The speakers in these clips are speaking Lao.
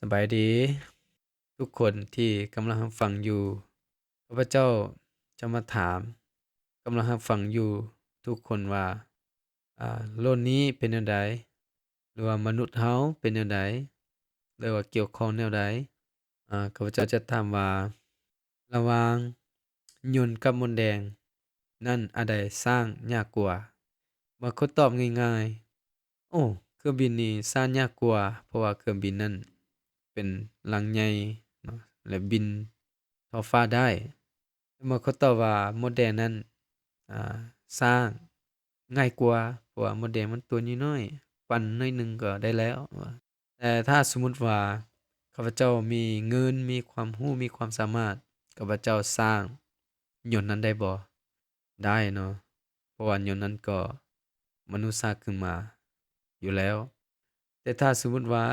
ສະບາຍດີທຸກຄົນທີ່ກຳລັງຮັບຟັງຢູ່. ຂ້າພະເຈົ້າຈະມາຖາມກຳລັງຮັບຟັງຢູ່ທຸກຄົນວ່າ ອາ ໂລກນີ້ເປັນແນວໃດ ຫຼືວ່າມະນຸດເຮົາເປັນແນວໃດ ຫຼືວ່າກ່ຽວຂ້ອງແນວໃດ? ອາ ຂ້າພະເຈົ້າຈະຖາມວ່າ ລະຫວ່າງຍົນກັບມົດແດງນັ້ນ ອັນໃດສ້າງຍາກກວ່າ? ບາງຄົນຕອບງ່າຍໆ ໂອ້ ເຄື່ອງບິນນີ້ສ້າງຍາກກວ່າ ເພາະວ່າເຄື່ອງບິນນັ້ນເປັນຫຼັງໃຫຍ່ເນາະ ແລະ ບິນທ້ອງຟ້າໄດ້. ແຕ່ບາງຄົນຕອບວ່າມົດແດງນັ້ນ ອາ ສ້າງງ່າຍກວ່າ ເພາະວ່າມົດແດງມັນຕົວນ້ອຍໆ ປັ່ນໜ້ອຍໜຶ່ງກໍໄດ້ແລ້ວ. ແຕ່ຖ້າສົມມຸດວ່າຂ້າພະເຈົ້າມີເງິນ ມີຄວາມຮູ້ ມີຄວາມສາມາດ ຂ້າພະເຈົ້າສ້າງຍົນນັ້ນໄດ້ບໍ່? ໄດ້ເນາະ ເພາະວ່າຍົນນັ້ນກໍມະນຸດສ້າງຂຶ້ນມາຢູ່ແລ້ວ. ແຕ່ຖ້າສົມມຸດວ່າ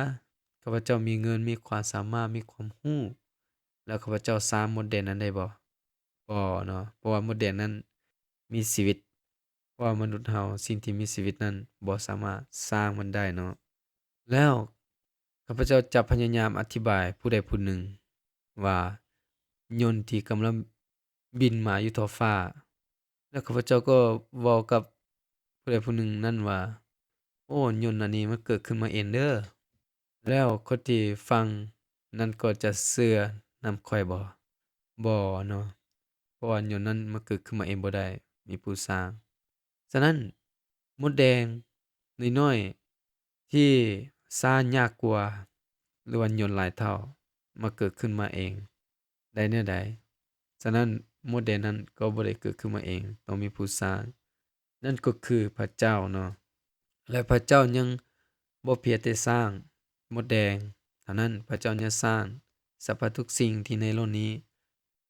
ຂ້າພະເຈົ້າມີເງິນ ມີຄວາມສາມາດ ມີຄວາມຮູ້ ແລ້ວຂ້າພະເຈົ້າສ້າງມົດແດງນັ້ນໄດ້ບໍ່? ບໍ່ເນາະ ເພາະວ່າມົດແດງນັ້ນມີຊີວິດ ເພາະວ່າມະນຸດເຮົາ ສິ່ງທີ່ມີຊີວິດນັ້ນບໍ່ສາມາດສ້າງມັນໄດ້ເນາະ. ແລ້ວຂ້າພະເຈົ້າຈະພະຍາຍາມອະທິບາຍຜູ້ໃດຜູ້ໜຶ່ງວ່າຍົນທີ່ກຳລັງບິນມາຢູ່ທ້ອງຟ້າ ແລ້ວຂ້າພະເຈົ້າກໍເວົ້າກັບຜູ້ໃດຜູ້ໜຶ່ງນັ້ນວ່າ ໂອ້ ຍົນອັນນີ້ມັນເກີດຂຶ້ນມາເອງເດີ. ແລ້ວຄົນທີ່ຟັງນັ້ນກໍຈະເຊື່ອນຳຂ້ອຍບໍ່? ບໍ່ເນາະ ເພາະວ່າຍົນນັ້ນມັນເກີດຂຶ້ນມາເອງບໍ່ໄດ້ ມີຜູ້ສ້າງ. ສະນັ້ນ ມົດແດງນ້ອຍໆທີ່ສ້າງຍາກກວ່າ ຫຼືວ່າຍົນຫຼາຍເທົ່າ ມັນເກີດຂຶ້ນມາເອງໄດ້ແນວໃດ? ສະນັ້ນ ມົດແດງນັ້ນກໍບໍ່ໄດ້ເກີດຂຶ້ນມາເອງ ຕ້ອງມີຜູ້ສ້າງ ນັ້ນກໍຄືພະເຈົ້າເນາະ. ແລະ ພະເຈົ້າຍັງບໍ່ພຽງແຕ່ສ້າງມົດແດງເທົ່ານັ້ນ, ພະເຈົ້າຍັງສ້າງສັບພະທຸກສິ່ງທີ່ໃນໂລກນີ້,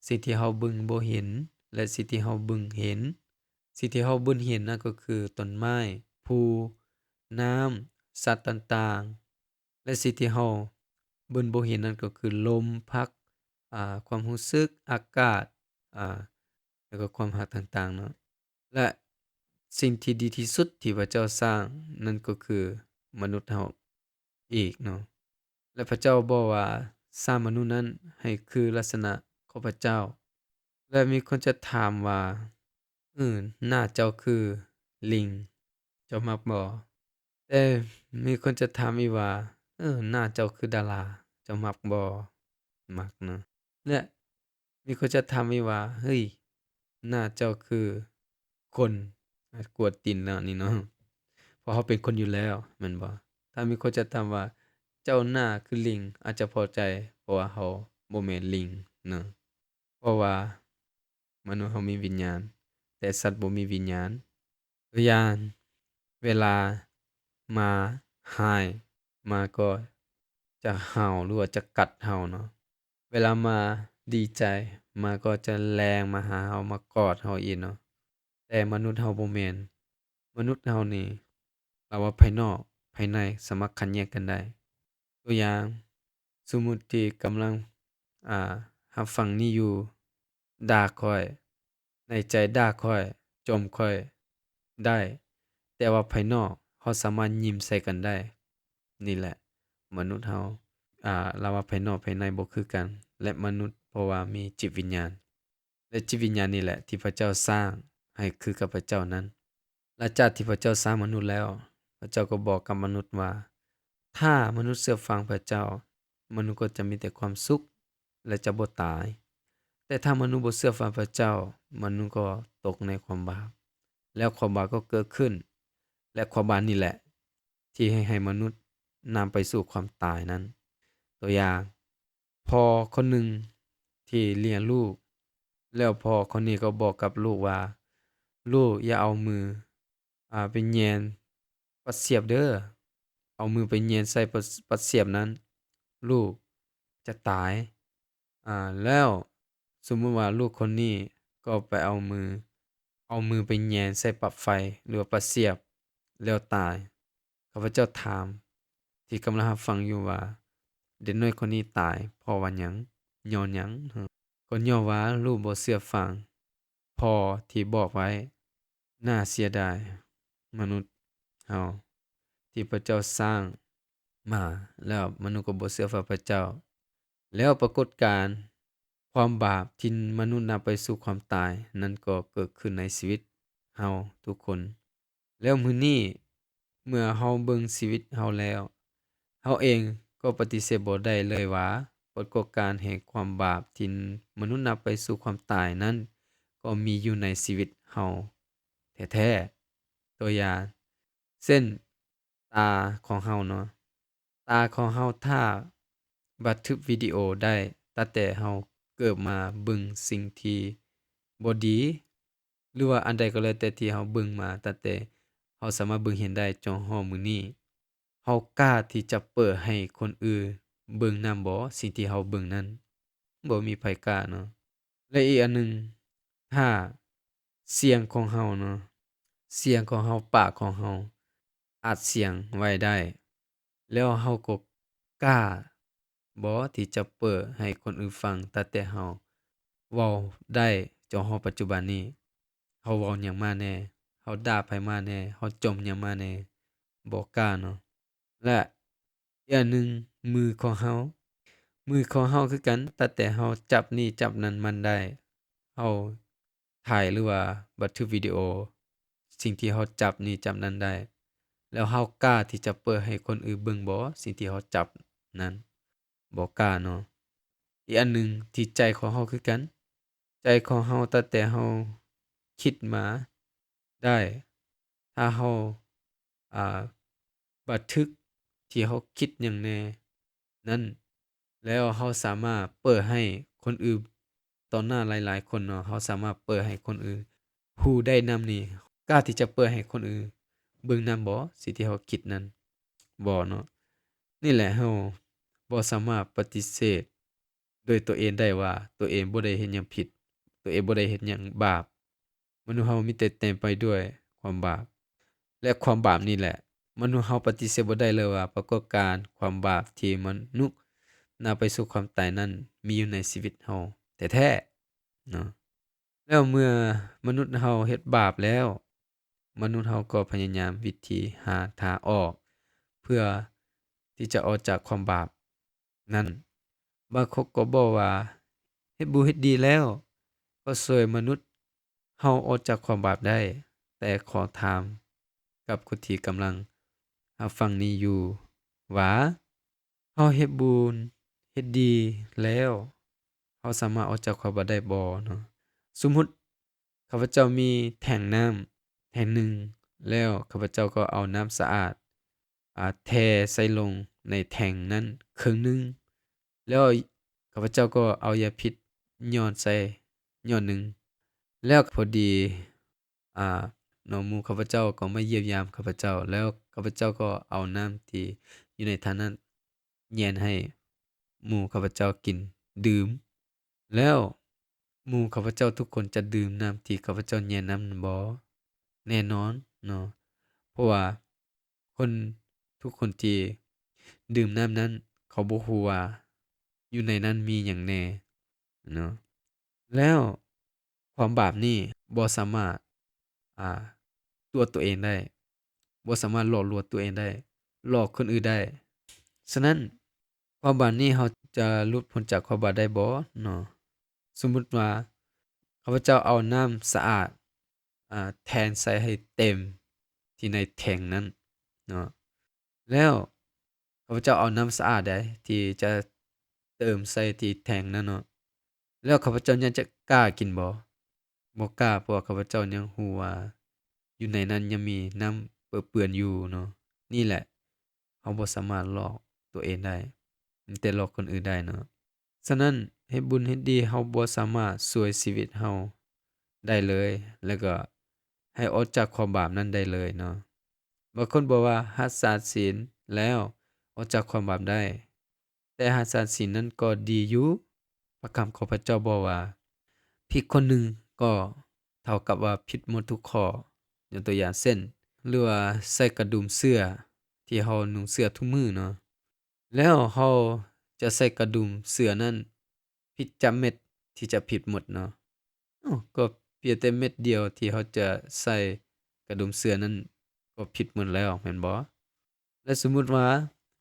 ສິ່ງທີ່ເຮົາເບິ່ງບໍ່ເຫັນ ແລະ ສິ່ງທີ່ເຮົາເບິ່ງເຫັນ. ສິ່ງທີ່ເຮົາເບິ່ງເຫັນນັ້ນກໍຄືຕົ້ນໄມ້, ພູ, ນ້ຳ, ສັດຕ່າງໆ ແລະ ສິ່ງທີ່ເຮົາເບິ່ງບໍ່ເຫັນນັ້ນກໍຄືລົມພັດ, ອາ, ຄວາມຮູ້ສຶກ, ອາກາດ, ອາ, ແລ້ວກໍຄວາມຮັກຕ່າງໆເນາະ. ແລະ ສິ່ງທີ່ດີທີ່ສຸດທີ່ພະເຈົ້າສ້າງນັ້ນກໍຄືມະນຸດເຮົາອີກເນາະ. ແລະ ພະເຈົ້າບອກວ່າ ສ້າງມະນຸດນັ້ນໃຫ້ຄືລັກສະນະຂອງພະເຈົ້າ. ແລະ ມີຄົນຈະຖາມວ່າ, ເອີ, ໜ້າເຈົ້າຄືລິງ, ເຈົ້າມັກບໍ່? ແຕ່ມີຄົນຈະຖາມອີກວ່າ, ເອີ, ໜ້າເຈົ້າຄືດາລາ, ເຈົ້າມັກບໍ່? ມັກເນາະ. ແລະ ມີຄົນຈະຖາມອີກວ່າ, ເຮີ້ຍ, ໜ້າເຈົ້າຄືຄົນ, ກວນຕີນແລ້ວນີ້ເນາະ, ເພາະເຮົາເປັນຄົນຢູ່ແລ້ວ ແມ່ນບໍ່? ຖ້າມີຄົນຈະຖາມວ່າ, ເຈົ້າໜ້າຄືລິງ, ອາດຈະພໍໃຈ, ເພາະວ່າເຮົາບໍ່ແມ່ນລິງເນາະ. ເພາະວ່າມະນຸດເຮົາມີວິນຍານ, ແຕ່ສັດບໍ່ມີວິນຍານ. ຕົວຢ່າງ, ເວລາໝາຮ້າຍ, ໝາກໍຈະເຫົ່າ ຫຼືວ່າຈະກັດເຮົາເນາະ. ເວລາໝາດີໃຈ, ໝາກໍຈະແລ່ນມາຫາເຮົາ, ມາກອດເຮົາອີກເນາະ. ແຕ່ມະນຸດເຮົາບໍ່ແມ່ນ. ມະນຸດເຮົານີ້ ລະຫວ່າງພາຍນອກ, ພາຍໃນ ສາມາດຂັດແຍ່ງກັນໄດ້. ຕົວຢ່າງ, ສົມມຸດທີ່ກຳລັງ, ອາ, ຮັບຟັງນີ້ຢູ່, ດ່າຂ້ອຍ, ໃນໃຈດ່າຂ້ອຍ, ຈົ່ມຂ້ອຍໄດ້, ແຕ່ວ່າພາຍນອກເຮົາສາມາດຍິ້ມໃສ່ກັນໄດ້. ນີ້ແຫຼະ ມະນຸດເຮົາ, ອາ, ລະຫວ່າງພາຍນອກພາຍໃນບໍ່ຄືກັນ ແລະ ມະນຸດເພາະວ່າມີຈິດວິນຍານ. ແລະ ຈິດວິນຍານນີ້ແຫຼະທີ່ພະເຈົ້າສ້າງໃຫ້ຄືກັບພະເຈົ້ານັ້ນ. ຫຼັງຈາກທີ່ພະເຈົ້າສ້າງມະນຸດແລ້ວ, ພະເຈົ້າກໍບອກກັບມະນຸດວ່າ, ຖ້າມະນຸດເຊື່ອຟັງພະເຈົ້າ, ມະນຸດກໍຈະມີແຕ່ຄວາມສຸກ ແລະ ຈະບໍ່ຕາຍ. ແຕ່ຖ້າມະນຸດບໍ່ເຊື່ອຟັງພະເຈົ້າ, ມະນຸດກໍຕົກໃນຄວາມບາບ, ແລ້ວຄວາມບາບກໍເກີດຂຶ້ນ, ແລະ ຄວາມບາບນີ້ແຫຼະ ທີ່ເຮັດໃຫ້ມະນຸດນຳໄປສູ່ຄວາມຕາຍນັ້ນ. ຕົວຢ່າງ, ພໍ່ຄົນໜຶ່ງທີ່ລ້ຽງລູກ, ແລ້ວພໍ່ຄົນນີ້ກໍບອກກັບລູກວ່າ, ລູກຢ່າເອົາມື, ອາ, ໄປແຫຍ່ນປາກສຽບເດີ, ເອົາມືໄປແຫຍ່ນໃສ່ປາກ, ປາກສຽບນັ້ນ, ລູກຈະຕາຍ. ອາ, ແລ້ວສົມມຸດວ່າລູກຄົນນີ້ກໍໄປເອົາມື, ເອົາມືໄປແຫຍ່ນໃສ່ປລັກໄຟ ຫຼືວ່າປາກສຽບ ແລ້ວຕາຍ. ຂ້າພະເຈົ້າຖາມທີ່ກຳລັງຮັບຟັງຢູ່ວ່າ ເດັກນ້ອຍຄົນນີ້ຕາຍເພາະວ່າຫຍັງ? ຍ້ອນຫຍັງ? ກໍຍ້ອນວ່າລູກບໍ່ເຊື່ອຟັງພໍ່ທີ່ບອກໄວ້. ໜ້າເສຍດາຍມະນຸດເຮົາທີ່ພະເຈົ້າສ້າງ ມາ ແລ້ວມະນຸດກໍບໍ່ເຊື່ອພະເຈົ້າ. ແລ້ວປາກົດການຄວາມບາບທີ່ມະນຸດນຳໄປສູ່ຄວາມຕາຍນັ້ນກໍເກີດຂຶ້ນໃນຊີວິດເຮົາທຸກຄົນ. ແລ້ວມື້ນີ້ເມື່ອເຮົາເບິ່ງຊີວິດເຮົາແລ້ວ, ເຮົາເອງກໍປະຕິເສດບໍ່ໄດ້ເລີຍວ່າ ປາກົດການແຫ່ງຄວາມບາບທີ່ມະນຸດນຳໄປສູ່ຄວາມຕາຍນັ້ນກໍມີຢູ່ໃນຊີວິດເຮົາແທ້ໆ. ຕົວຢ່າງ ເຊັ່ນ ຕາຂອງເຮົາເນາະ, ຕາຂອງເຮົາຖ້າບັນທຶກວິດີໂອໄດ້ ຕັ້ງແຕ່ເຮົາເກີດມາເບິ່ງສິ່ງທີ່ບໍ່ດີ ຫຼືວ່າອັນໃດກໍແລ້ວແຕ່ທີ່ເຮົາເບິ່ງມາ ຕັ້ງແຕ່ເຮົາສາມາດເບິ່ງເຫັນໄດ້ຈົນຮອດມື້ນີ້, ເຮົາກ້າທີ່ຈະເປີດໃຫ້ຄົນອື່ນເບິ່ງນຳບໍ່? ສິ່ງທີ່ເຮົາເບິ່ງນັ້ນ ບໍ່ມີໃຜກ້າເນາະ. ແລະ ອີກອັນໜຶ່ງ ຖ້າສຽງຂອງເຮົາເນາະ, ສຽງຂອງເຮົາ, ປາກຂອງເຮົາອັດສຽງໄວ້ໄດ້ ແລ້ວເຮົາກໍກ້າບໍ່ທີ່ຈະເປີດໃຫ້ຄົນອື່ນຟັງ ຕັ້ງແຕ່ເຮົາເວົ້າໄດ້ຈົນຮອດປັດຈຸບັນນີ້? ເຮົາເວົ້າຫຍັງມາແດ່? ເຮົາດ່າໃຜມາແດ່? ເຮົາຈົ່ມຫຍັງມາແດ່? ບໍ່ກ້າເນາະ. ແລະ ອີກອັນໜຶ່ງ ມືຂອງເຮົາ, ມືຂອງເຮົາຄືກັນ, ຕັ້ງແຕ່ເຮົາຈັບນີ້ຈັບນັ້ນມັນໄດ້, ເຮົາຖ່າຍ ຫຼືວ່າບັນທຶກວິດີໂອສິ່ງທີ່ເຮົາຈັບນີ້ຈັບນັ້ນໄດ້, ແລ້ວເຮົາກ້າທີ່ຈະເປີດໃຫ້ຄົນອື່ນເບິ່ງບໍ່? ສິ່ງທີ່ເຮົາຈັບນັ້ນ ບໍ່ກ້າເນາະ. ອີກອັນໜຶ່ງທີ່ໃຈຂອງເຮົາຄືກັນ, ໃຈຂອງເຮົາ ຕັ້ງແຕ່ເຮົາຄິດມາໄດ້, ຖ້າເຮົາ ອ່າ ບັນທຶກທີ່ເຮົາຄິດຫຍັງແດ່ນັ້ນ ແລ້ວເຮົາສາມາດເປີດໃຫ້ຄົນອື່ນ ຕໍ່ໜ້າຫຼາຍໆຄົນເນາະ, ເຮົາສາມາດເປີດໃຫ້ຄົນອື່ນຮູ້ໄດ້ນຳນີ້, ກ້າທີ່ຈະເປີດໃຫ້ຄົນອື່ນເບິ່ງນຳບໍ່ ສິ່ງທີ່ເຮົາຄິດນັ້ນ? ບໍ່ເນາະ. ນີ້ແຫຼະ ເຮົາບໍ່ສາມາດປະຕິເສດ ໂດຍຕົວເອງໄດ້ວ່າຕົວເອງບໍ່ໄດ້ເຮັດຫຍັງຜິດ, ຕົວເອງບໍ່ໄດ້ເຮັດຫຍັງບາບ. ມະນຸດເຮົາມີແຕ່ເຕັມໄປດ້ວຍຄວາມບາບ ແລະ ຄວາມບາບນີ້ແຫຼະ ມະນຸດເຮົາປະຕິເສດບໍ່ໄດ້ເລີຍວ່າ ປາກົດການຄວາມບາບທີ່ມະນຸດນຳໄປສູ່ຄວາມຕາຍນັ້ນ ມີຢູ່ໃນຊີວິດເຮົາແທ້ໆເນາະ. ແລ້ວເມື່ອມະນຸດເຮົາເຮັດບາບແລ້ວ, ມະນຸດເຮົາກໍພະຍາຍາມວິທີຫາທາງອອກ ເພື່ອທີ່ຈະອອກຈາກຄວາມບາບນັ້ນ. ບາງຄົນກໍບອກວ່າ ເຮັດບຸນເຮັດດີແລ້ວກໍຊ່ວຍມະນຸດເຮົາອອກຈາກຄວາມບາບໄດ້, ແຕ່ຂໍຖາມກັບຄົນທີ່ກຳລັງຮັບຟັງນີ້ຢູ່ວ່າ ເຮົາເຮັດບຸນເຮັດດີແລ້ວ ເຮົາສາມາດອອກຈາກຄວາມບາບໄດ້ບໍ່ເນາະ? ສົມມຸດ ຂ້າພະເຈົ້າມີແທ້ງນ້ຳແທ້ງໜຶ່ງ ແລ້ວຂ້າພະເຈົ້າກໍເອົານ້ຳສະອາດ ອາ ແທໃສ່ລົງໃນແທ້ງນັ້ນເຄິ່ງໜຶ່ງ ແລ້ວຂ້າພະເຈົ້າກໍເອົາຢາພິດຫຍ້ອນໃສ່ຫຍ້ອນໜຶ່ງ ແລ້ວພໍດີ ອາ ເນາະ ໝູ່ຂ້າພະເຈົ້າກໍມາຢ້ຽມຢາມຂ້າພະເຈົ້າ ແລ້ວຂ້າພະເຈົ້າກໍເອົານ້ຳທີ່ຢູ່ໃນຖັງນັ້ນແຍງໃຫ້ໝູ່ຂ້າພະເຈົ້າກິນດື່ມ ແລ້ວໝູ່ຂ້າພະເຈົ້າທຸກຄົນຈະດື່ມນ້ຳທີ່ຂ້າພະເຈົ້າແຍງນັ້ນບໍ່? ແນ່ນອນເນາະ ເພາະວ່າຄົນ ທຸກຄົນທີ່ດື່ມນ້ຳນັ້ນ ເຂົາບໍ່ຮູ້ວ່າຢູ່ໃນນັ້ນມີຫຍັງແດ່ເນາະ. ແລ້ວຄວາມບາບນີ້ບໍ່ສາມາດ ອາ ຕົວະຕົວເອງໄດ້, ບໍ່ສາມາດຫຼອກລວງຕົວເອງໄດ້, ຫຼອກຄົນອື່ນໄດ້. ສະນັ້ນ ຄວາມບາບນີ້ເຮົາຈະຫຼຸດພົ້ນຈາກຄວາມບາບໄດ້ບໍ່ເນາະ? ສົມມຸດວ່າ ຂ້າພະເຈົ້າເອົານ້ຳສະອາດ ອາ ແທນໃສ່ໃຫ້ເຕັມທີ່ໃນແທ້ງນັ້ນເນາະ ແລ້ວຂ້າພະເຈົ້າເອົານ້ຳສະອາດໃດທີ່ຈະເຕີມໃສ່ທີ່ແທ້ງນັ້ນເນາະ ແລ້ວຂ້າພະເຈົ້າຍັງຈະກ້າກິນບໍ່? ບໍ່ກ້າ ເພາະວ່າຂ້າພະເຈົ້າຍັງຮູ້ວ່າຢູ່ໃນນັ້ນຍັງມີນ້ຳເປິເປື້ອນຢູ່ເນາະ. ນີ້ແຫຼະ ເຮົາບໍ່ສາມາດຫຼອກຕົວເອງໄດ້ ມີແຕ່ຫຼອກຄົນອື່ນໄດ້ເນາະ. ສະນັ້ນ ເຮັດບຸນເຮັດດີເຮົາບໍ່ສາມາດຊ່ວຍຊີວິດເຮົາໄດ້ເລີຍ ແລ້ວກໍໃຫ້ອອກຈາກຄວາມບາບນັ້ນໄດ້ເລີຍເນາະ. ບາງຄົນບອກວ່າຮັກສາສິນແລ້ວອອກຈາກຄວາມບາບໄດ້, ແຕ່ຮັກສາສິນນັ້ນກໍດີຢູ່. ພະຄຳຂອງພະເຈົ້າບອກວ່າ ຜິດຂໍ້ໜຶ່ງກໍເທົ່າກັບວ່າຜິດໝົດທຸກຂໍ້. ຍົກຕົວຢ່າງເຊັ່ນ ຫຼືວ່າໃສ່ກະດຸມເສື້ອທີ່ເຮົານຸ່ງເສື້ອທຸກມື້ເນາະ ແລ້ວເຮົາຈະໃສ່ກະດຸມເສື້ອນັ້ນຜິດຈັກເມັດທີ່ຈະຜິດໝົດເນາະ? ເອົ້າ ກໍພຽງແຕ່ເມັດດຽວທີ່ເຮົາຈະໃສ່ກະດຸມເສື້ອນັ້ນກໍຜິດໝົດແລ້ວແມ່ນບໍ່? ແລະ ສົມມຸດວ່າ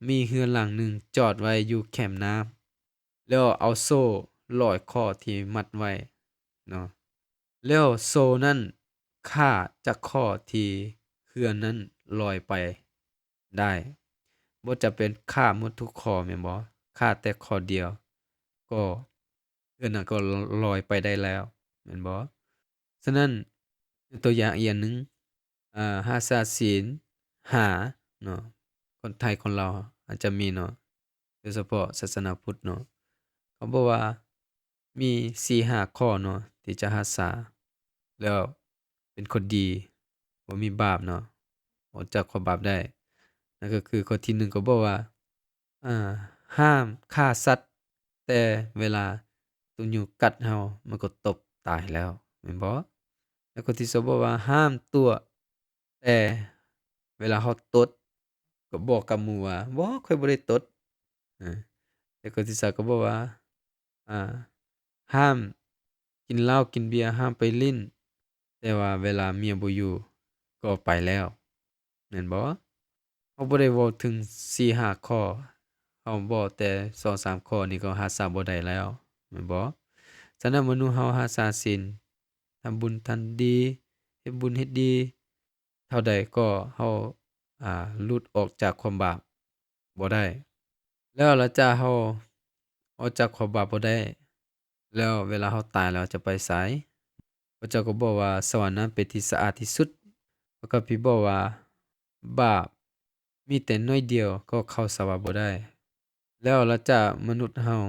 ມີເຮືອນຫຼັງໜຶ່ງຈອດໄວ້ຢູ່ແຄມນ້ຳ ແລ້ວເອົາໂສ້ຮ້ອຍຂໍ້ທີ່ມັດໄວ້ເນາະ ແລ້ວໂສ້ນັ້ນຂ້າຈັກຂໍ້ທີ່ເຮືອນນັ້ນລອຍໄປໄດ້. ບໍ່ຈຳເປັນຂ້າໝົດທຸກຂໍ້ແມ່ນບໍ່? ຂ້າແຕ່ຂໍ້ດຽວ ກໍເຮືອນນັ້ນກໍລອຍໄປໄດ້ແລ້ວແມ່ນບໍ່? ສະນັ້ນ ຕົວຢ່າງອີກອັນໜຶ່ງ ອາ ຮັກສາສິນຫ້າເນາະ ຄົນໄທຄົນລາວອາດຈະມີເນາະ ໂດຍສະເພາະສາສະໜາພຸດເນາະ ເຂົາບອກວ່າມີສີ່ຫ້າຂໍ້ເນາະ ທີ່ຈະຮັກສາ ແລ້ວເປັນຄົນດີ ບໍ່ມີບາບເນາະ ອອກຈາກຄວາມບາບໄດ້. ນັ້ນກໍຄືຂໍ້ທີໜຶ່ງ ກໍບອກວ່າ ອາ ຫ້າມຂ້າສັດ ແຕ່ເວລາຕົວຍຸງກັດເຮົາ ມັນກໍຕົບຕາຍແລ້ວ ແມ່ນບໍ່? ແລ້ວຂໍ້ທີສອງ ບອກວ່າ ຫ້າມຕົວະ ແຕ່ເວລາເຮົາຕົວະ ກໍບອກກັບໝູ່ວ່າ ບໍ່ ຂ້ອຍບໍ່ໄດ້ຕົວະ. ເອີ ແລ້ວຂໍ້ທີສາມ ກໍບອກວ່າ ອາ ຫ້າມກິນເຫຼົ້າກິນເບຍ ຫ້າມໄປຫຼິ້ນ ແຕ່ວ່າເວລາເມຍບໍ່ຢູ່ ກໍໄປແລ້ວ ແມ່ນບໍ່? ເຮົາບໍ່ໄດ້ເວົ້າເຖິງສີ່ຫ້າຂໍ້ ເຮົາເວົ້າແຕ່ສອງສາມຂໍ້ນີ້ກໍຮັກສາບໍ່ໄດ້ແລ້ວ ແມ່ນບໍ່? ສະນັ້ນ ມະນຸດເຮົາຮັກສາສິນ ທຳບຸນທຳດີ ເຮັດບຸນເຮັດດີ ເທົ່າໃດກໍເຮົາ ອາ ຫຼຸດອອກຈາກຄວາມບາບບໍ່ໄດ້ ແລ້ວຫຼັງຈາກເຮົາອອກຈາກຄວາມບາບບໍ່ໄດ້ ແລ້ວເວລາເຮົາຕາຍແລ້ວຈະໄປໃສ? ພະເຈົ້າກໍບອກວ່າ ສະຫວັນນັ້ນເປັນທີ່ສະອາດທີ່ສຸດ. ພະຄຳພີບອກວ່າ ບາບມີແຕ່ໜ້ອຍດຽວກໍເຂົ້າສະຫວັນບໍ່ໄດ້. ແລ້ວຫຼັງຈາກມະນຸດເຮົາ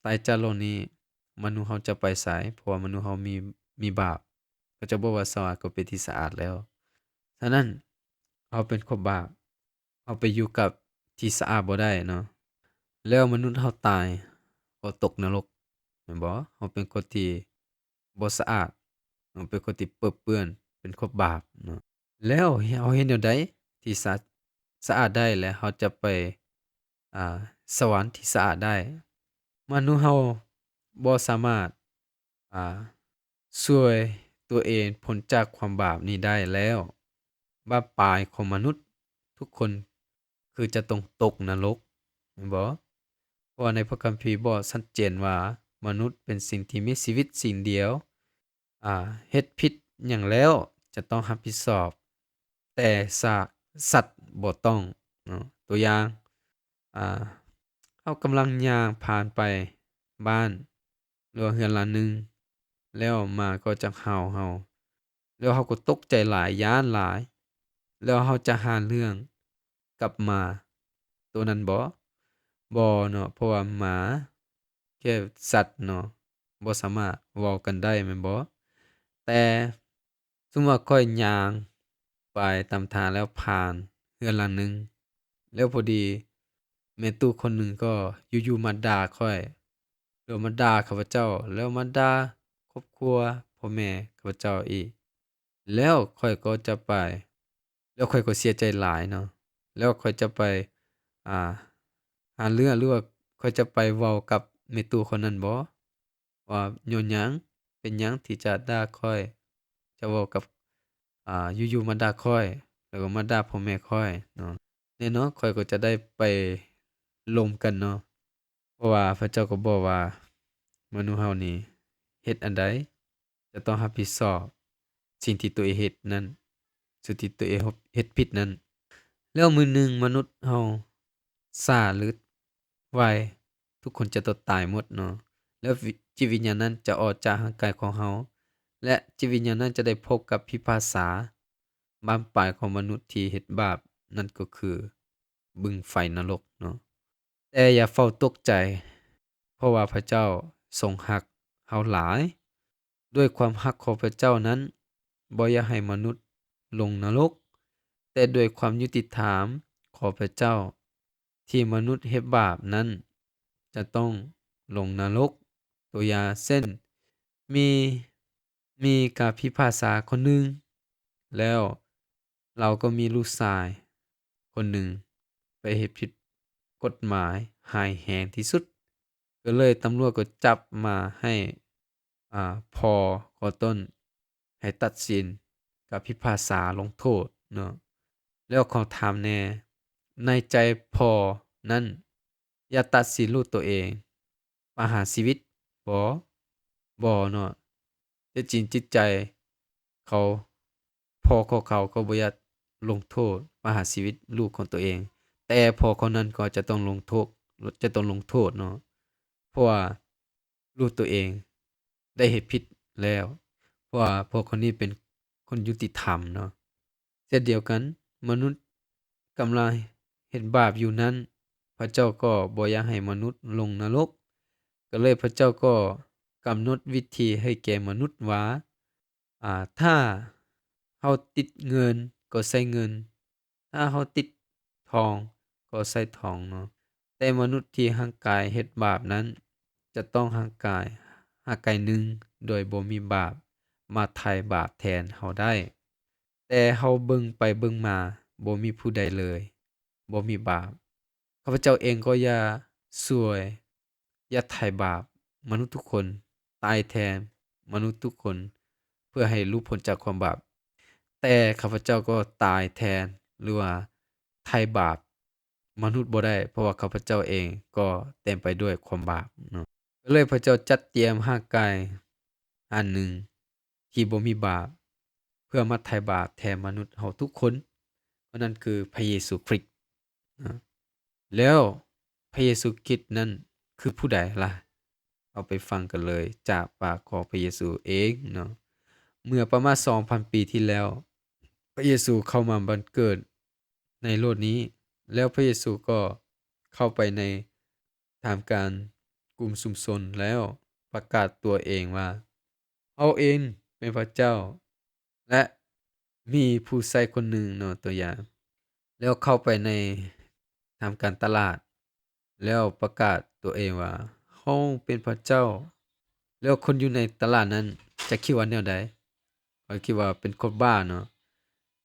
ຕາຍຈາກໂລກນີ້ ມະນຸດເຮົາຈະໄປໃສ? ເພາະວ່າມະນຸດເຮົາມີ ມີບາບ. ເຂົາເຈົ້າບອກວ່າສະຫວັນກໍເປັນທີ່ສະອາດແລ້ວ. ສະນັ້ນ ເຮົາເປັນຄົນບາບ ເຮົາໄປຢູ່ກັບທີ່ສະອາດບໍ່ໄດ້ເນາະ. ແລ້ວມະນຸດເຮົາຕາຍກໍຕົກນະລົກ ແມ່ນບໍ່? ເຮົາເປັນຄົນທີ່ບໍ່ສະອາດ ເຮົາເປັນຄົນທີ່ເປິເປື້ອນ ເປັນຄົນບາບເນາະ. ແລ້ວເຮົາເຮັດແນວໃດທີ່ສະ ສະອາດໄດ້ ແລະ ເຮົາຈະໄປ ອາ ສະຫວັນທີ່ສະອາດໄດ້? ມະນຸດເຮົາບໍ່ສາມາດ ອາ ຊ່ວຍຕົວເອງພົ້ນຈາກຄວາມບາບນີ້ໄດ້ແລ້ວ, ບັ້ນປາຍຂອງມະນຸດທຸກຄົນຄືຈະຕ້ອງຕົກນະລົກ, ແມ່ນບໍ່? ເພາະວ່າໃນພະຄຳພີບອກຊັດເຈນວ່າ ມະນຸດເປັນສິ່ງທີ່ມີຊີວິດສິ່ງດຽວ, ອາ ເຮັດຜິດຫຍັງແລ້ວຈະຕ້ອງຮັບຜິດຊອບ, ແຕ່ສະ ສັດບໍ່ຕ້ອງເນາະ. ຕົວຢ່າງ, ອາ ເຮົາກຳລັງຍ່າງຜ່ານໄປບ້ານ ຫຼືວ່າເຮືອນຫຼັງໜຶ່ງ ແລ້ວໝາກໍຈະເຫົ່າເຮົາ ແລ້ວເຮົາກໍຕົກໃຈຫຼາຍ ຢ້ານຫຼາຍ ແລ້ວເຮົາຈະຫາເລື່ອງກັບໝາໂຕນັ້ນບໍ່? ບໍ່ເນາະ, ເພາະວ່າໝາແຄ່ສັດເນາະ ບໍ່ສາມາດເວົ້າກັນໄດ້ແມ່ນບໍ່? ແຕ່ ສົມມຸດວ່າຂ້ອຍຍ່າງໄປຕາມທາງແລ້ວຜ່ານເຮືອນຫຼັງໜຶ່ງ ແລ້ວພໍດີແມ່ຕູ້ຄົນໜຶ່ງກໍຢູ່ໆມາດ່າຂ້ອຍ ຫຼືມາດ່າຂ້າພະເຈົ້າ ແລ້ວມາດ່າຄອບຄົວພໍ່ແມ່ຂ້າພະເຈົ້າອີກ ແລ້ວຂ້ອຍກໍຈະໄປ ແລ້ວຂ້ອຍກໍເສຍໃຈຫຼາຍເນາະ ແລ້ວຂ້ອຍຈະໄປ ອາ ຫາເລື່ອງ ຫຼືວ່າຂ້ອຍຈະໄປເວົ້າກັບແມ່ຕູ້ຄົນນັ້ນບໍ່? ວ່າຍ້ອນຫຍັງ ເປັນຫຍັງທີ່ຈະດ່າຂ້ອຍ ຈະເວົ້າກັບ ອາ ຢູ່ໆມາດ່າຂ້ອຍ ແລ້ວກໍມາດ່າພໍ່ແມ່ຂ້ອຍເນາະ. ແນ່ນອນຂ້ອຍກໍຈະໄດ້ໄປລົມກັນເນາະ ເພາະວ່າພະເຈົ້າກໍບອກວ່າ ມະນຸດເຮົານີ້ເຮັດອັນໃດ ຈະຕ້ອງຮັບຜິດຊອບສິ່ງທີ່ຕົວເອງເຮັດນັ້ນ ສິ່ງທີ່ຕົວເອງເຮັດຜິດນັ້ນ. ແລ້ວມື້ໜຶ່ງມະນຸດເຮົາຊ້າ ຫຼື ໄວ ທຸກຄົນຈະຕ້ອງຕາຍໝົດເນາະ ແລ້ວຈິດວິນຍານນັ້ນຈະອອກຈາກຮ່າງກາຍຂອງເຮົາ ແລະ ຈິດວິນຍານນັ້ນຈະໄດ້ພົບກັບພິພາກສາ ບັ້ນປາຍຂອງມະນຸດທີ່ເຮັດບາບ ນັ້ນກໍຄືບຶງໄຟນະລົກເນາະ. ແຕ່ຢ່າເຝົ້າຕົກໃຈ ເພາະວ່າພະເຈົ້າຊົງຮັກເຮົາຫຼາຍ. ດ້ວຍຄວາມຮັກຂອງພະເຈົ້ານັ້ນ ບໍ່ຢາກໃຫ້ມະນຸດລົງນະລົກ, ແຕ່ດ້ວຍຄວາມຍຸຕິທຳຂອງພະເຈົ້າ ທີ່ມະນຸດເຮັດບາບນັ້ນຈະຕ້ອງລົງນະລົກ. ຕົວຢ່າງເຊັ່ນ ມີ ມີການພິພາກສາຄົນໜຶ່ງ ແລ້ວລາວກໍມີລູກຊາຍຄົນໜຶ່ງໄປເຮັດຜິດກົດໝາຍຮ້າຍແຮງທີ່ສຸດ ກໍເລີຍຕຳຫຼວດກໍຈັບມາໃຫ້ ອາ ພໍ່ຂອງຕົນໃຫ້ຕັດສິນການພິພາກສາລົງໂທດເນາະ. ແລ້ວຂໍຖາມແດ່ ໃນໃຈພໍ່ນັ້ນ ຢ່າຕັດສິນລູກໂຕເອງປະຫານຊີວິດບໍ? ບໍ່ເນາະ. ແທ້ຈິງຈິດໃຈເຂົາ ພໍ່ຂອງເຂົາກໍບໍ່ຢາກລົງໂທດປະຫານຊີວິດລູກຂອງຕົວເອງ, ແຕ່ພໍ່ເຂົານັ້ນກໍຈະຕ້ອງລົງໂທດ, ຈະຕ້ອງລົງໂທດເນາະ, ເພາະວ່າລູກຕົວເອງໄດ້ເຮັດຜິດແລ້ວ, ເພາະວ່າພໍ່ເຂົານີ້ເປັນຄົນຍຸຕິທຳເນາະ. ເຊັ່ນດຽວກັນ, ມະນຸດກຳລັງເຮັດບາບຢູ່ນັ້ນ, ພະເຈົ້າກໍບໍ່ຢາກໃຫ້ມະນຸດລົງນະລົກ, ກໍເລີຍພະເຈົ້າກໍກຳນົດວິທີໃຫ້ແກ່ມະນຸດວ່າ, ອາ, ຖ້າເຮົາຕິດເງິນກໍໃຊ້ເງິນ, ຖ້າເຮົາຕິດທອງກໍໃຊ້ທອງເນາະ. ແຕ່ມະນຸດທີ່ຮ່າງກາຍເຮັດບາບນັ້ນ ຈະຕ້ອງຮ່າງກາຍ, ຮ່າງກາຍໜຶ່ງໂດຍບໍ່ມີບາບມາໄຖ່ບາບແທນເຮົາໄດ້. ແຕ່ເຮົາເບິ່ງໄປເບິ່ງມາ ບໍ່ມີຜູ້ໃດເລີຍ, ບໍ່ມີບາບ. ຂ້າພະເຈົ້າເອງກໍຢາກຊ່ວຍ, ຢາກໄຖ່ບາບມະນຸດທຸກຄົນ, ຕາຍແທນມະນຸດທຸກຄົນ ເພື່ອໃຫ້ຫຼຸດພົ້ນຈາກຄວາມບາບ. ແຕ່ຂ້າພະເຈົ້າກໍຕາຍແທນ ຫຼືວ່າໄຖ່ບາບມະນຸດບໍ່ໄດ້, ເພາະວ່າຂ້າພະເຈົ້າເອງກໍເຕັມໄປດ້ວຍຄວາມບາບເນາະ. ກໍເລີຍພະເຈົ້າຈັດຕຽມຮ່າງກາຍອັນໜຶ່ງ ທີ່ບໍ່ມີບາບ ເພື່ອມາໄຖ່ບາບແທນມະນຸດເຮົາທຸກຄົນ, ເພາະນັ້ນຄືພະເຢຊູຄຣິດນະ. ແລ້ວພະເຢຊູຄຣິດນັ້ນຄືຜູ້ໃດລະ? ເຮົາໄປຟັງກັນເລີຍຈາກປາກຂອງພະເຢຊູເອງເນາະ. ເມື່ອປະມານສອງພັນປີທີ່ແລ້ວ, ພະເຢຊູເຂົ້າມາບັງເກີດໃນໂລກນີ້, ແລ້ວພະເຢຊູກໍເຂົ້າໄປໃນ ທ່າມກາງກຸ່ມຊຸມຊົນແລ້ວປະກາດຕົວເອງວ່າ, ເຮົາເອງເປັນພະເຈົ້າ ແລະ ມີຜູ້ໃຊ້ຄົນໜຶ່ງເນາະ ຕົວຢ່າງ, ແລ້ວເຂົ້າໄປໃນທ່າມກາງຕະຫຼາດ ແລ້ວປະກາດຕົວເອງວ່າ, ເຮົາເປັນພະເຈົ້າ. ແລ້ວຄົນຢູ່ໃນຕະຫຼາດນັ້ນຈະຄິດວ່າແນວໃດ? ເຂົາຄິດວ່າເປັນຄົນບ້າເນາະ.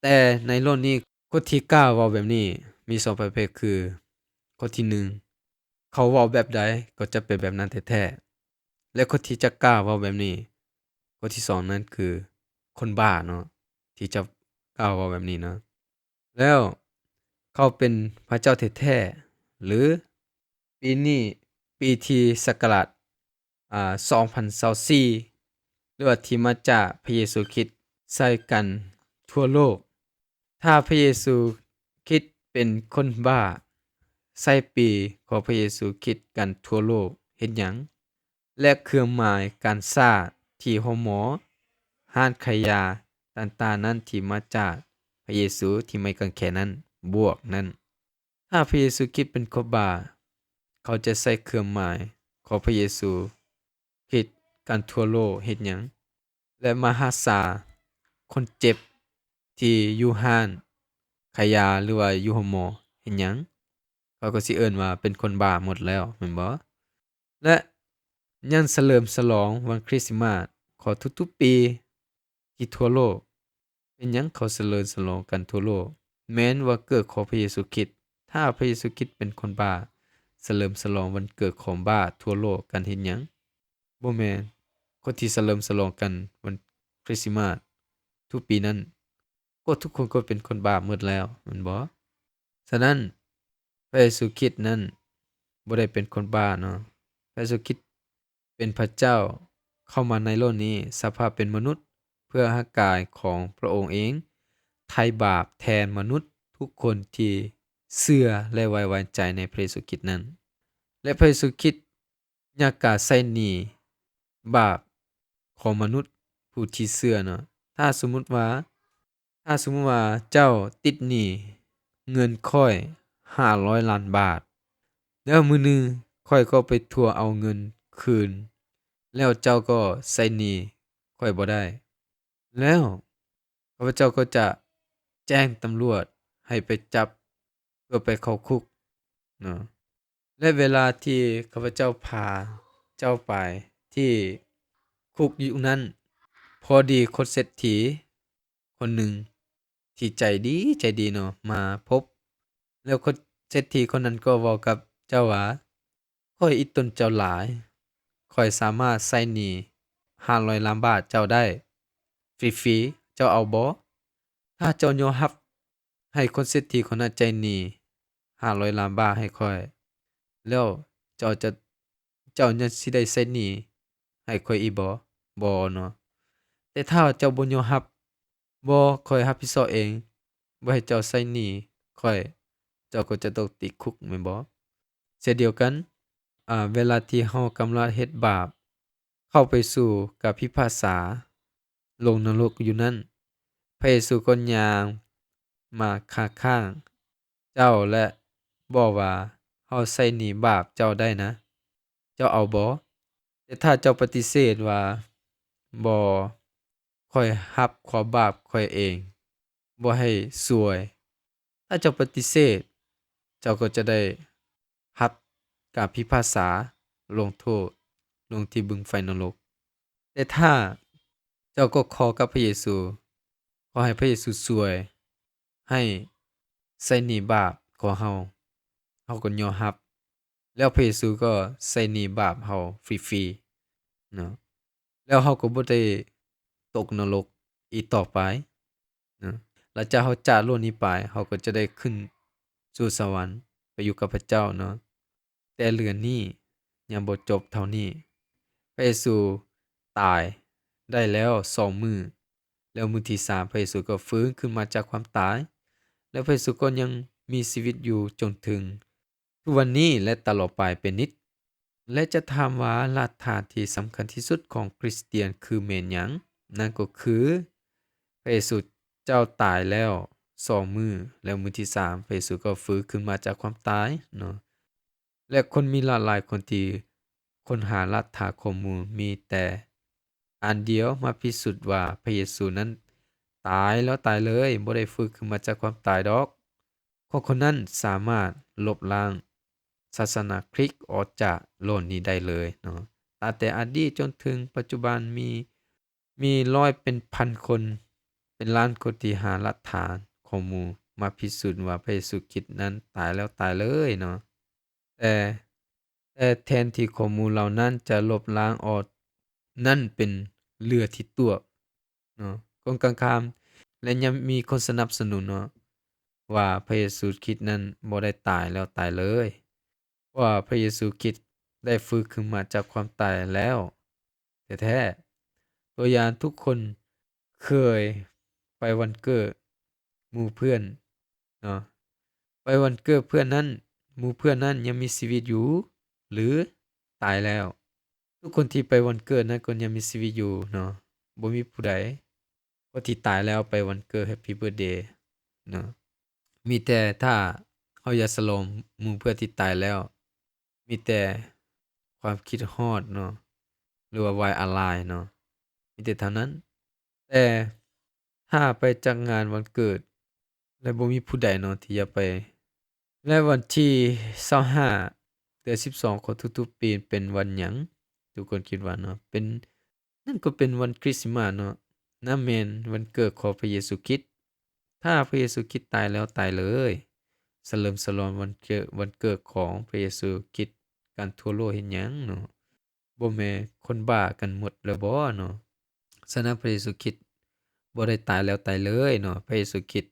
ແຕ່ໃນໂລກນີ້ ຄົນທີ່ກ້າເວົ້າແບບນີ້ມີສອງປະເພດ ຄື ຂໍ້ທີໜຶ່ງ ເຂົາເວົ້າແບບໃດກໍຈະເປັນແບບນັ້ນແທ້ໆ ແລະ ຄົນທີ່ຈະກ້າເວົ້າແບບນີ້ ຂໍ້ທີສອງນັ້ນຄືຄົນບ້າເນາະ ທີ່ຈະກ້າເວົ້າແບບນີ້ເນາະ. ແລ້ວເຂົາເປັນພະເຈົ້າແທ້ໆ ຫຼື ປີນີ້ ປີທີ່ສັກກະລາດ ອາ ສອງພັນຊາວສີ່ ຫຼືວ່າທີ່ມາຈາກພະເຢຊູຄຣິດໃສ່ກັນທົ່ວໂລກ. ຖ້າພະເຢຊູຄຣິດເປັນຄົນບ້າ, ໃຊ້ປີຂອງພະເຢຊູຄຣິດກັນທົ່ວໂລກເຮັດຫຍັງ? ແລະ ເຄື່ອງໝາຍການສາດທີ່ໂຮງໝໍ, ຮ້ານຂາຍຢາຕ່າງໆນັ້ນທີ່ມາຈາກພະເຢຊູທີ່ໄມ້ກາງແຂນນັ້ນ, ບວກນັ້ນ. ຖ້າພະເຢຊູຄຣິດເປັນຄົນບ້າ, ເຂົາຈະໃຊ້ເຄື່ອງໝາຍຂອງພະເຢຊູຄຣິດກັນທົ່ວໂລກເຮັດຫຍັງ? ແລະ ມາຮັກສາຄົນເຈັບທີ່ຢູ່ຮ້ານຂາຍຢາ ຫຼືວ່າຢູ່ໂຮງໝໍເຮັດຫຍັງ? ເຂົາກໍຊິເອີ້ນວ່າເປັນຄົນບ້າໝົດແລ້ວ ແມ່ນບໍ່? ແລະ ຍັງສະເຫຼີມສະຫຼອງວັນຄຣິສມາດຂອງທຸກໆປີທີ່ທົ່ວໂລກ. ເປັນຫຍັງເຂົາສະເຫຼີມສະຫຼອງກັນທົ່ວໂລກ? ແມ່ນວັນເກີດຂອງພະເຢຊູຄຣິດ. ຖ້າພະເຢຊູຄຣິດເປັນຄົນບ້າ, ສະເຫຼີມສະຫຼອງວັນເກີດຂອງບ້າທົ່ວໂລກກັນເຮັດຫຍັງ? ບໍ່ແມ່ນ. ຄົນທີ່ສະເຫຼີມສະຫຼອງກັນວັນຄຣິສມາດທຸກປີນັ້ນ ກໍທຸກຄົນກໍເປັນຄົນບ້າໝົດແລ້ວ ແມ່ນບໍ່? ສະນັ້ນ ພະເຢຊູຄຣິດນັ້ນບໍ່ໄດ້ເປັນຄົນບ້າເນາະ. ພະເຢຊູຄຣິດເປັນພະເຈົ້າເຂົ້າມາໃນໂລກນີ້ ສະພາບເປັນມະນຸດ ເພື່ອຮ່າງກາຍຂອງພະອົງເອງ ໄຖ່ບາບແທນມະນຸດທຸກຄົນທີ່ເຊື່ອ ແລະ ໄວ້ວາງໃຈໃນພະເຢຊູຄຣິດນັ້ນ. ແລະ ພະເຢຊູຄຣິດ ຍາກາໃຊ້ໜີ້ບາບຂອງມະນຸດຜູ້ທີ່ເຊື່ອເນາະ. ຖ້າສົມມຸດວ່າ, ຖ້າສົມມຸດວ່າເຈົ້າຕິດໜີ້ເງິນຂ້ອຍຫ້າຮ້ອຍລ້ານບາດ, ແລ້ວມື້ໜຶ່ງຂ້ອຍກໍໄປທວງເອົາເງິນຄືນ, ແລ້ວເຈົ້າກໍໃຊ້ໜີ້ຂ້ອຍບໍ່ໄດ້. ແລ້ວຂ້າພະເຈົ້າກໍຈະແຈ້ງຕຳຫຼວດໃຫ້ໄປຈັບເພື່ອໄປເຂົ້າຄຸກເນາະ. ແລະ ເວລາທີ່ຂ້າພະເຈົ້າພາເຈົ້າໄປທີ່ຄຸກຢູ່ນັ້ນ, ພໍດີຄົນເສດຖີຄົນໜຶ່ງທີ່ໃຈດີ, ໃຈດີເນາະ, ມາພົບ. ແລ້ວຄົນເສດຖີຄົນນັ້ນກໍເວົ້າກັບເຈົ້າວ່າ, ຂ້ອຍອິດຕົນເຈົ້າຫຼາຍ, ຂ້ອຍສາມາດໃຊ້ໜີ້ຫ້າຮ້ອຍລ້ານບາດເຈົ້າໄດ້ຟຣີໆ, ເຈົ້າເອົາບໍ່? ຖ້າເຈົ້າຍອມຮັບໃຫ້ຄົນເສດຖີຄົນນັ້ນໃຊ້ໜີ້ ຫ້າຮ້ອຍລ້ານບາດໃຫ້ຂ້ອຍ, ແລ້ວເຈົ້າຈະ ເຈົ້າຍັງຊິໄດ້ໃຊ້ໜີ້ໃຫ້ຂ້ອຍອີກບໍ່? ບໍ່ເນາະ. ແຕ່ຖ້າເຈົ້າບໍ່ຍອມຮັບ, ບໍ່, ຂ້ອຍຮັບຜິດຊອບເອງ, ບໍ່ໃຫ້ເຈົ້າໃຊ້ໜີ້ຂ້ອຍ, ເຈົ້າກໍຈະຕ້ອງຕິດຄຸກແມ່ນບໍ່? ເຊັ່ນດຽວກັນ, ອາ, ເວລາທີ່ເຮົາກຳລັງເຮັດບາບ, ເຂົ້າໄປສູ່ການພິພາກສາລົງນະລົກຢູ່ນັ້ນ, ພະເຢຊູກໍຍ່າງມາຂ້າງໆເຈົ້າ ແລະ ບອກວ່າ, ເຮົາໃຊ້ໜີ້ບາບເຈົ້າໄດ້ນະ, ເຈົ້າເອົາບໍ່? ແຕ່ຖ້າເຈົ້າປະຕິເສດວ່າ, ບໍ່, ຂ້ອຍຮັບຄວາມບາບຂ້ອຍເອງ, ບໍ່ໃຫ້ຊ່ວຍ. ຖ້າເຈົ້າປະຕິເສດ, ເຈົ້າກໍຈະໄດ້ຮັບການພິພາກສາລົງໂທດ, ລົງທີ່ບຶງໄຟນະລົກ. ແຕ່ຖ້າເຈົ້າກໍຂໍກັບພະເຢຊູ, ຂໍໃຫ້ພະເຢຊູຊ່ວຍໃຫ້ໃຊ້ໜີ້ບາບຂອງເຮົາ, ເຮົາກໍຍອມຮັບ. ແລ້ວພະເຢຊູກໍໃຊ້ໜີ້ບາບເຮົາຟຣີໆເນາະ, ແລ້ວເຮົາກໍບໍ່ໄດ້ຕົກນະລົກອີກຕໍ່ໄປເນາະ. ຫຼັງຈາກເຮົາຈາກໂລກນີ້ໄປ, ເຮົາກໍຈະໄດ້ຂຶ້ນສູ່ສະຫວັນໄປຢູ່ກັບພະເຈົ້າເນາະ. ແຕ່ເລື່ອງນີ້ຍັງບໍ່ຈົບເທົ່ານີ້. ພະເຢຊູຕາຍໄດ້ແລ້ວສອງມື້, ແລ້ວມື້ທີສາມ ພະເຢຊູກໍຟື້ນຂຶ້ນມາຈາກຄວາມຕາຍ, ແລ້ວພະເຢຊູກໍຍັງມີຊີວິດຢູ່ຈົນເຖິງ ທຸກວັນນີ້ ແລະ ຕະຫຼອດໄປເປັນນິດ. ແລະ ຈະຖາມວ່າ ລາກຖານທີ່ສຳຄັນທີ່ສຸດຂອງຄຣິສຕຽນຄືແມ່ນຫຍັງ? ນັ້ນກໍຄື ພະເຢຊູເຈົ້າຕາຍແລ້ວສອງມື້, ແລ້ວມື້ທີສາມ ພະເຢຊູກໍຟື້ນຂຶ້ນມາຈາກຄວາມຕາຍເນາະ. ແລະ ຄົນມີຫຼາກຫຼາຍຄົນທີ່ຄົ້ນຫາລາກຖານຂໍ້ມູນມີແຕ່ ອັນດຽວມາພິສູດວ່າພະເຢຊູນັ້ນຕາຍແລ້ວຕາຍເລີຍ, ບໍ່ໄດ້ຟື້ນຂຶ້ນມາຈາກຄວາມຕາຍດອກ. ຄົນຄົນນັ້ນສາມາດລົບລ້າງສາສະໜາຄຣິດອອກຈາກໂລກນີ້ໄດ້ເລີຍເນາະ. ຕັ້ງແຕ່ອະດີດຈົນເຖິງປັດຈຸບັນມີ, ມີຮ້ອຍເປັນພັນຄົນ, ເປັນລ້ານຄົນທີ່ຫາຫຼັກຖານຂໍ້ມູນມາພິສູດວ່າພະເຢຊູຄຣິດນັ້ນຕາຍແລ້ວຕາຍເລີຍເນາະ. ແຕ່, ແຕ່ແທນທີ່ຂໍ້ມູນເຫຼົ່ານັ້ນຈະລົບລ້າງອອກ, ນັ້ນເປັນເຫຼືອທີ່ຕົວະເນາະ ກົງກັນຂ້າມ ແລະ ຍັງມີຄົນສະໜັບສະໜູນເນາະ ວ່າພະເຢຊູຄຣິດນັ້ນບໍ່ໄດ້ຕາຍແລ້ວຕາຍເລີຍ, ເພາະວ່າພະເຢຊູຄຣິດໄດ້ຟື້ນຂຶ້ນມາຈາກຄວາມຕາຍແລ້ວ ແທ້ໆ. ຕົວຢ່າງ, ທຸກຄົນເຄີຍໄປວັນເກີດໝູ່ເພື່ອນເນາະ, ໄປວັນເກີດເພື່ອນນັ້ນ, ໝູ່ເພື່ອນນັ້ນຍັງມີຊີວິດຢູ່ ຫຼື ຕາຍແລ້ວ? ທຸກຄົນທີ່ໄປວັນເກີດນັ້ນກໍຍັງມີຊີວິດຢູ່ເນາະ, ບໍ່ມີຜູ້ໃດ ຄົນທີ່ຕາຍແລ້ວໄປວັນເກີດ Happy Birthday ເນາະ. ມີແຕ່ຖ້າເຮົາຢາກສະຫຼອງໝູ່ເພື່ອນທີ່ຕາຍແລ້ວ, ມີແຕ່ຄວາມຄິດຮອດເນາະ ຫຼືວ່າໄວ້ອາລັຍເນາະ, ມີແຕ່ເທົ່ານັ້ນ. ແຕ່ຖ້າໄປຈັດງານວັນເກີດ ແລະ ບໍ່ມີຜູ້ໃດເນາະທີ່ຢາກໄປ. ແລະ ວັນທີຊາວຫ້າ ເດືອນສິບສອງຂອງທຸກໆປີເປັນວັນຫຍັງ? ທຸກຄົນຄິດວ່າເນາະ ເປັນ, ນັ້ນກໍເປັນວັນຄຣິສມາດເນາະ, ນັ້ນແມ່ນວັນເກີດຂອງພະເຢຊູຄຣິດ. ຖ້າພະເຢຊູຄຣິດຕາຍແລ້ວຕາຍເລີຍ, ສະເຫຼີມສະຫຼອງວັນເກີດ, ວັນເກີດຂອງພະເຢຊູຄຣິດກັນທົ່ວໂລກເຮັດຫຍັງເນາະ? ບໍ່ແມ່ນຄົນບ້າກັນໝົດແລ້ວບໍເນາະ? ສະນັ້ນ ພະເຢຊູຄຣິດບໍ່ໄດ້ຕາຍແລ້ວຕາຍເລີຍເນາະ. ພະເຢຊູຄຣິດ,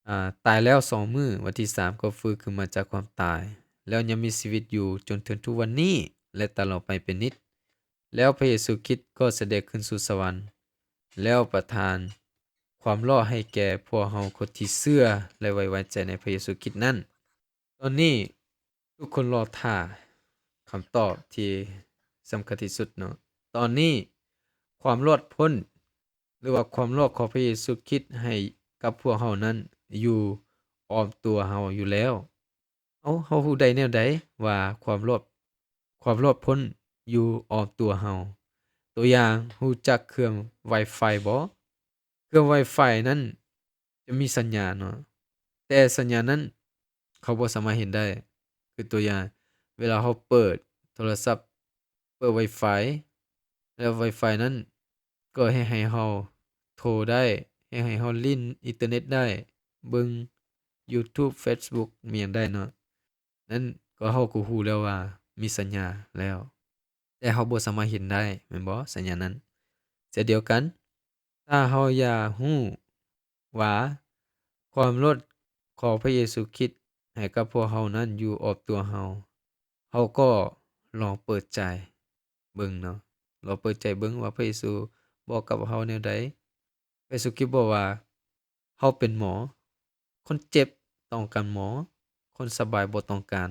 ອາ, ຕາຍແລ້ວສອງມື້, ວັນທີສາມກໍຟື້ນຂຶ້ນມາຈາກຄວາມຕາຍ, ແລ້ວຍັງມີຊີວິດຢູ່ຈົນເຖິງທຸກວັນນີ້ ແລະ ຕະຫຼອດໄປເປັນນິດ. ແລ້ວພະເຢຊູຄຣິດກໍສະເດັດຂຶ້ນສູ່ສະຫວັນ, ແລ້ວປະທານຄວາມລອດໃຫ້ແກ່ພວກເຮົາຄົນທີ່ເຊື່ອ ແລະ ໄວ້ວາງໃຈໃນພະເຢຊູຄຣິດນັ້ນ. ຕອນນີ້ ທຸກຄົນລໍຖ້າຄຳຕອບທີ່ສຳຄັນທີ່ສຸດເນາະ. ຕອນນີ້ຄວາມລອດພົ້ນ ຫຼືວ່າຄວາມລອດຂອງພະເຢຊູຄຣິດໃຫ້ກັບພວກເຮົານັ້ນຢູ່ອ້ອມຕົວເຮົາຢູ່ແລ້ວ. ເອົ້າ, ເຮົາຮູ້ໄດ້ແນວໃດວ່າຄວາມລອດ, ຄວາມລອດພົ້ນຢູ່ອ້ອມຕົວເຮົາ? ຕົວຢ່າງ, ຮູ້ຈັກເຄື່ອງ Wi-Fi ບໍ່? ເຄື່ອງ Wi-Fi ນັ້ນຈະມີສັນຍານເນາະ, ແຕ່ສັນຍານນັ້ນເຂົາບໍ່ສາມາດເຫັນໄດ້. ຄືຕົວຢ່າງ, ເວລາເຮົາເປີດໂທລະສັບ, ເປີດ Wi-Fi ແລ້ວ Wi-Fi ນັ້ນກໍເຮັດໃຫ້ເຮົາໂທໄດ້, ເຮັດໃຫ້ເຮົາຫຼິ້ນອິນເຕີເນັດໄດ້, ເບິ່ງ YouTube Facebook ມີຫຍັງໄດ້ເນາະ. ນັ້ນກໍເຮົາກໍຮູ້ແລ້ວວ່າມີສັນຍາແລ້ວ, ແຕ່ເຮົາບໍ່ສາມາດເຫັນໄດ້ແມ່ນບໍ່ ສັນຍານນັ້ນ? ເຊັ່ນດຽວກັນ, ຖ້າເຮົາຢາກຮູ້ວ່າຄວາມລອດຂອງພະເຢຊູຄຣິດ ໃຫ້ກັບພວກເຮົານັ້ນຢູ່ອອບຕົວເຮົາ, ເຮົາກໍລອງເປີດໃຈເບິ່ງເນາະ, ລອງເປີດໃຈເບິ່ງວ່າພະເຢຊູບອກກັບເຮົາແນວໃດ. ພະເຢຊູຄຣິດບອກວ່າ ເຮົາເປັນໝໍ, ຄົນເຈັບຕ້ອງການໝໍ, ຄົນສະບາຍບໍ່ຕ້ອງການ.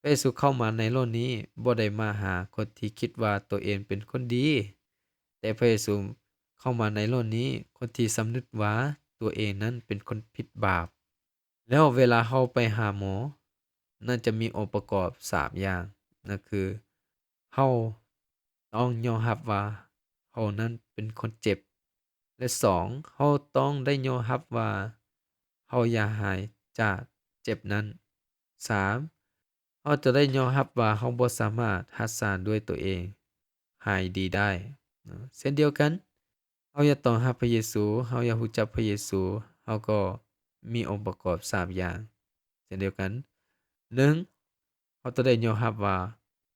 ພະເຢຊູເຂົ້າມາໃນໂລກນີ້ບໍ່ໄດ້ມາຫາຄົນທີ່ຄິດວ່າຕົວເອງເປັນຄົນດີ, ແຕ່ພະເຢຊູເຂົ້າມາໃນໂລກນີ້ ຄົນທີ່ສຳນຶກວ່າຕົວເອງນັ້ນເປັນຄົນຜິດບາບ. ແລ້ວເວລາເຮົາໄປຫາໝໍ, ນັ້ນຈະມີອົງປະກອບສາມຢ່າງ, ນັ້ນຄື ເຮົາຕ້ອງຍອມຮັບວ່າເຮົານັ້ນເປັນຄົນເຈັບ, ແລະ ສອງ ເຮົາຕ້ອງໄດ້ຍອມຮັບວ່າເຮົາຢາກຫາຍຈາກເຈັບນັ້ນ. ສາມ ເຮົາຈະໄດ້ຍອມຮັບວ່າເຮົາບໍ່ສາມາດຮັກສາດ້ວຍຕົວເອງໃຫ້ດີໄດ້. ເຊັ່ນດຽວກັນ, ເຮົາຢາກຕ້ອນຮັບພະເຢຊູ, ເຮົາຢາກຮູ້ຈັກພະເຢຊູ, ເຮົາກໍມີອົງປະກອບສາມຢ່າງເຊັ່ນດຽວກັນ. ໜຶ່ງ ເຮົາຕ້ອງໄດ້ຍອມຮັບວ່າ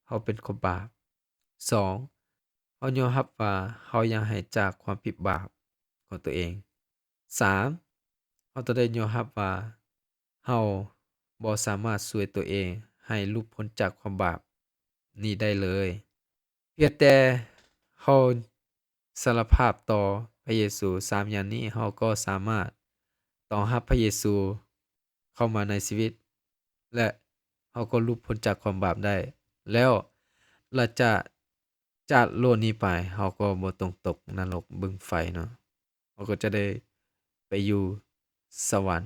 ເຮົາເປັນຄົນບາບ. ສອງ ເຮົາຍອມຮັບວ່າເຮົາຢາກຫາຍຈາກຄວາມຜິດບາບຂອງຕົວເອງ. ສາມ ເຮົາຕ້ອງໄດ້ຍອມຮັບວ່າເຮົາບໍ່ສາມາດຊ່ວຍຕົວເອງໃຫ້ຫຼຸດພົ້ນຈາກຄວາມບາບນີ້ໄດ້ເລີຍ. ພຽງແຕ່ເຮົາສາລະພາບຕໍ່ພະເຢຊູສາມຢ່າງນີ້, ເຮົາກໍສາມາດຕ້ອນຮັບພະເຢຊູເຂົ້າມາໃນຊີວິດ ແລະ ເຮົາກໍຫຼຸດພົ້ນຈາກຄວາມບາບໄດ້. ແລ້ວຫຼັງຈາກ ຈາກໂລກນີ້ໄປ, ເຮົາກໍບໍ່ຕ້ອງຕົກນະລົກບຶ້ງໄຟເນາະ. ເຮົາກໍຈະໄດ້ໄປຢູ່ສະຫວັນ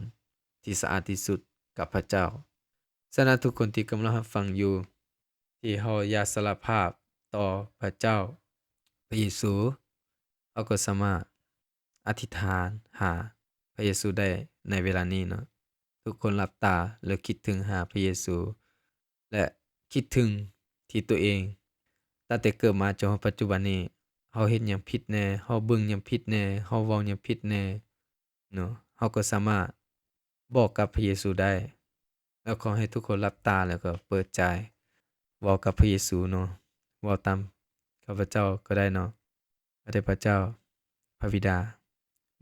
ທີ່ສະອາດທີ່ສຸດກັບພະເຈົ້າ. ສະນັ້ນ ທຸກຄົນທີ່ກຳລັງຮັບຟັງຢູ່, ທີ່ເຮົາຢາກສາລະພາບຕໍ່ພະເຈົ້າ, ພະເຢຊູ, ເຮົາກໍສາມາດອະທິຖານຫາພະເຢຊູໄດ້ໃນເວລານີ້ເນາະ. ທຸກຄົນຫຼັບຕາ ແລະ ຄິດເຖິງຫາພະເຢຊູ ແລະ ຄິດເຖິງທີ່ຕົວເອງ ຕັ້ງແຕ່ເກີດມາຈົນຮອດປັດຈຸບັນນີ້, ເຮົາເຮັດຫຍັງຜິດແດ່? ເຮົາເບິ່ງຫຍັງຜິດແດ່? ເຮົາເວົ້າຫຍັງຜິດແດ່? ເນາະ, ເຮົາກໍສາມາດບອກກັບພະເຢຊູໄດ້. ແລ້ວຂໍໃຫ້ທຸກຄົນຫຼັບຕາ ແລ້ວກໍເປີດໃຈເວົ້າກັບພະເຢຊູເນາະ, ເວົ້າຕາມຂ້າພະເຈົ້າກໍໄດ້ເນາະ. ພະເດຊພະເຈົ້າ, ພະບິດາ,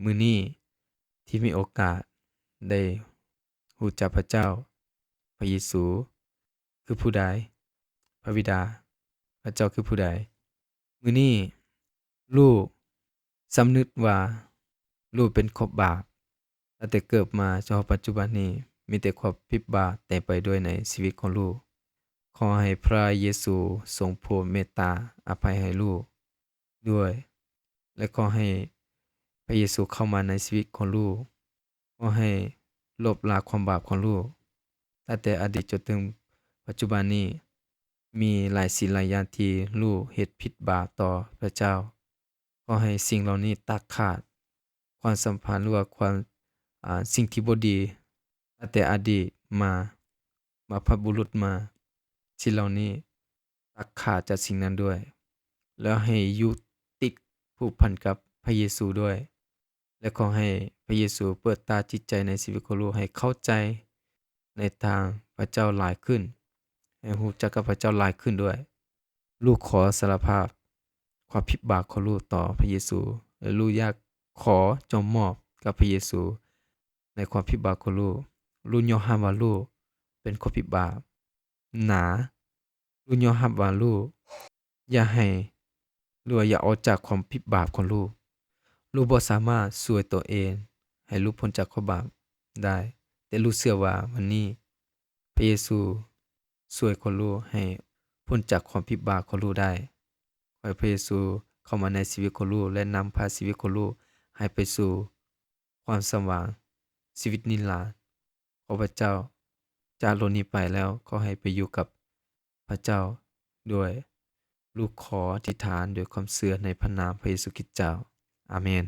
ມື້ນີ້ທີ່ມີໂອກາດໄດ້ຮູ້ຈັກພະເຈົ້າ, ພະເຢຊູຄືຜູ້ໃດ? ພະບິດາ, ພະເຈົ້າຄືຜູ້ໃດ? ມື້ນີ້ລູກສຳນຶກວ່າລູກເປັນຄົນບາບ. ຕັ້ງແຕ່ເກີດມາຈົນຮອດປັດຈຸບັນນີ້ ມີແຕ່ຄວາມຜິດບາບເຕັມໄປດ້ວຍໃນຊີວິດຂອງລູກ. ຂໍໃຫ້ພະເຢຊູຊົງໂຜດເມດຕາອະໄພໃຫ້ລູກດ້ວຍ ແລະ ຂໍໃຫ້ພະເຢຊູເຂົ້າມາໃນຊີວິດຂອງລູກ. ຂໍໃຫ້ລົບລ້າງຄວາມບາບຂອງລູກ. ຕັ້ງແຕ່ອະດີດຈົນເຖິງປັດຈຸບັນນີ້ ມີຫຼາຍສິ່ງຫຼາຍຢ່າງທີ່ລູກເຮັດຜິດບາບຕໍ່ພະເຈົ້າ. ຂໍໃຫ້ສິ່ງເຫຼົ່ານີ້ຕັດຂາດຄວາມສຳພັນ ຫຼືວ່າຄວາມ ອາ ສິ່ງທີ່ບໍ່ດີຕັ້ງແຕ່ອະດີດມາ, ບັບພະບຸລຸດມາ. ສິ່ງເຫຼົ່ານີ້ຕັດຂາດຈາກສິ່ງນັ້ນດ້ວຍ ແລ້ວໃຫ້ຍຶດຕິດຜູກພັນກັບພະເຢຊູດ້ວຍ. ແລະ ຂໍໃຫ້ພະເຢຊູເປີດຕາຈິດໃຈໃນຊີວິດຂອງລູກ ໃຫ້ເຂົ້າໃຈໃນທາງພະເຈົ້າຫຼາຍຂຶ້ນ, ໃຫ້ຮູ້ຈັກກັບພະເຈົ້າຫຼາຍຂຶ້ນດ້ວຍ. ລູກຂໍສາລະພາບຄວາມຜິດບາບຂອງລູກຕໍ່ພະເຢຊູ ແລະ ລູກຢາກຂໍຈອງມອບກັບພະເຢຊູໃນຄວາມຜິດບາບຂອງລູກ. ລູກຍອມຮັບວ່າລູກເປັນຄົນຜິດບາບໜາ. ລູກຍອມຮັບວ່າລູກຢາກໃຫ້ ຫຼືວ່າຢາກອອກຈາກຄວາມຜິດບາບຂອງລູກ. ລູກບໍ່ສາມາດຊ່ວຍຕົວເອງໃຫ້ຫຼຸດພົ້ນຈາກຄວາມບາບໄດ້, ແຕ່ລູກເຊື່ອວ່າວັນນີ້ພະເຢຊູຊ່ວຍຄົນລູກໃຫ້ພົ້ນຈາກຄວາມຜິດບາບຂອງລູກໄດ້. ຂໍໃຫ້ພະເຢຊູເຂົ້າມາໃນຊີວິດຂອງລູກ ແລະ ນຳພາຊີວິດຂອງລູກໃຫ້ໄປສູ່ ຄວາມສຳຫວັງຊີວິດນິລັນດ໌. ຂໍພະເຈົ້າຈາກໂລກນີ້ໄປແລ້ວ ຂໍໃຫ້ໄປຢູ່ກັບພະເຈົ້າດ້ວຍ. ລູກຂໍອະທິຖານດ້ວຍຄວາມເຊື່ອໃນພະນາມພະເຢຊູຄຣິດເຈົ້າ. ອາເມນ.